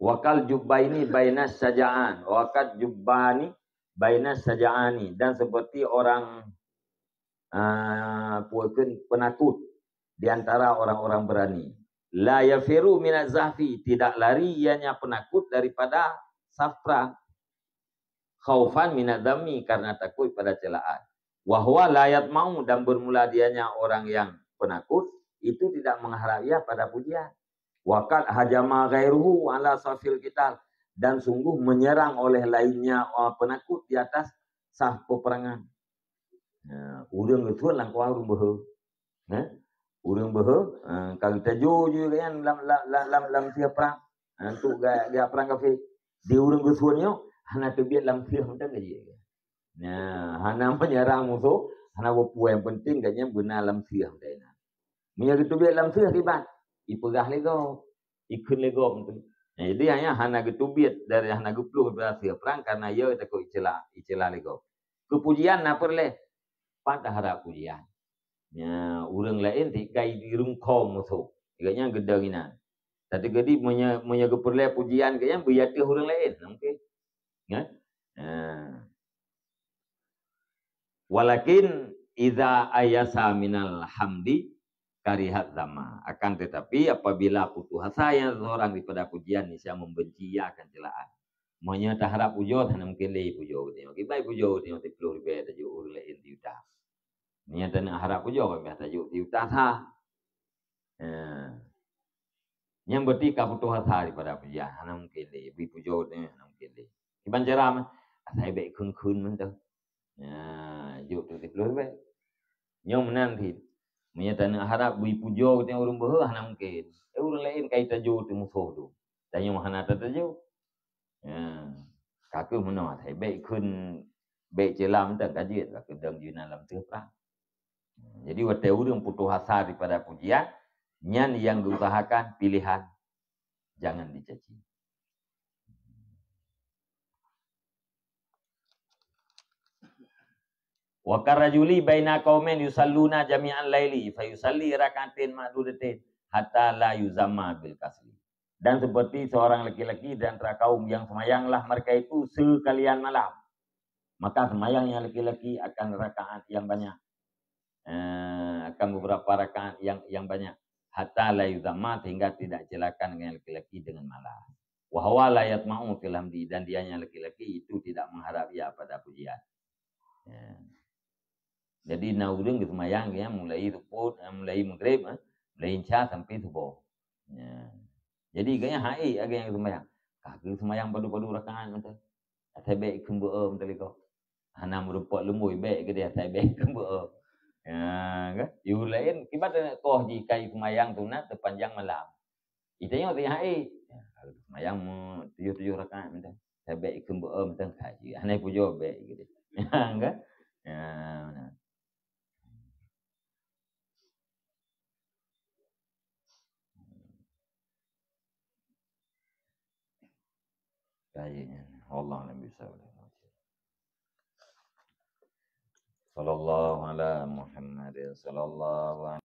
Wa kal jubbaini baina syaja'an, wa kal jubbani baina syaja'ani, dan seperti orang, ah, peue kheun, penakut di antara orang-orang berani. La yafiru minaz zahfi, tidak lari ianya penakut daripada saf prang. Khaufan minadz dzammi, karena takut pada celaan. Wa huwa la yatma'u, dan bermula dianya orang yang penakut itu tidak mengharap ia pada pujian. Wa qad hajama ghairuhu ala safil qital, dan sungguh menyerang oleh lainnya, uh, penakut di atas saf peperangan. Nah, ureuëng geusuet lam kuah ureuëng beuhe. Nah, ureuëng beuhe, uh, ka geutajo ju kan lam, lam, lam, lam, lam siap perang. Nah, untuk gaya, gaya perang kafir. Di ureuëng geusuet nyoe hana teubiet lam siap mantong gaji. Nah, hana menyerang musuh, hana peue-peue, yang penting gobnyan beuna lam siah mantong inan. Meunyoe geuteubiet lam siah kiban, ipeugah lé gob, ikheun lé gob tu. Nah, jadi hanya hana geuteubiet dari hana geupluh daripada siah prang karena ia takot icela, icela lé gob. Keupujian na peureulée, pat harap pujian. Nya, ureuëng laén tika irungkho musoh. Gobnyan geudong inan. Tapi jadi meunyoe, meunyoe geupeureulée pujian gobnyan beu ateueh ureuëng laén, mungkin. Kan? Nah. Walakin idza ayasa minal hamdi karihat zama. Akan tetapi apabila putus asa yang seseorang daripada pujian, niscaya membenci ia akan celaan. Meunyoe taharap pujoe, hana mungkin lé pujoe geutanyoe. Kiban pujoe geutanyoe siploh ribée tajok ureuëng laén siyuta. Meunyoe taneuk harap pujoe, ka biasa tajok siyuta sa. Ya. Nyang berarti ka putus asa daripada pujian. Hana mungkin lé. Bri pujoe geutanyoe, hana mungkin lé. Kiban cara mah, asai bék kheun-kheun mantong. Ya, jok tu siploh ribée. Nyoe meunan cit. Meunyoe taneuk harap bri pujoe geutanyoe ureuëng beuhe, hana mungkin. Eh, ureuëng laén ka itajo teu musoh tu. Tanyoe hana tatajo. Ya. Ka keuh meunoe, asai bék kheun, bék ceulam tan ka jeuet, ka keuh dong jinan lam teuh prang. Jadi watée ureuëng putus asa daripada pujian, nyan yang diusahakan pilihan jangan dicaci. Wa karajuli baina qaumin yusalluna jami'an laili, fa yusalli rak'atain ma'dudatain hatta la yuzamma bil kasli. Dan seperti seorang laki-laki di antara kaum yang semayanglah mereka itu sekalian malam, maka semayang yang laki-laki akan rakaat yang banyak. Eh, akan beberapa rakaat yang, yang banyak. Hatta la yuzamma, sehingga tidak dicelakan dengan laki-laki dengan malas. Wa huwa la yatma'u fil hamdi, dan dianya laki-laki itu tidak mengharap ia pada pujian. Ya. Jadi na ureuëng geuseumayang ya, mulai seupôt, eh, mulai maghrib, eh, mulai isya sampai suboh. Ya. Jadi gobnyan hai agak yang geuseumayang. Ka geuseumayang padub-padub rakaat mantong. Asai bék kheun beu-e mantong lé gob. Hana meurumpok lumboi bék geude asai bék kheun beu-e. Ya, kan? Yue laén kiban koh jih kai seumayang sunat teupanjang malam. Itanyoe teuh hai. Ya, seumayang tujoh-tujoh rakaat mantong. Asai bék kheun beu-e mantong ka jih. Hana pujoe bék geude. Ya, kan? Ya, meunan. Kayaknya. Wallahu a'lam bishawab. Sallallahu ala Muhammadin sallallahu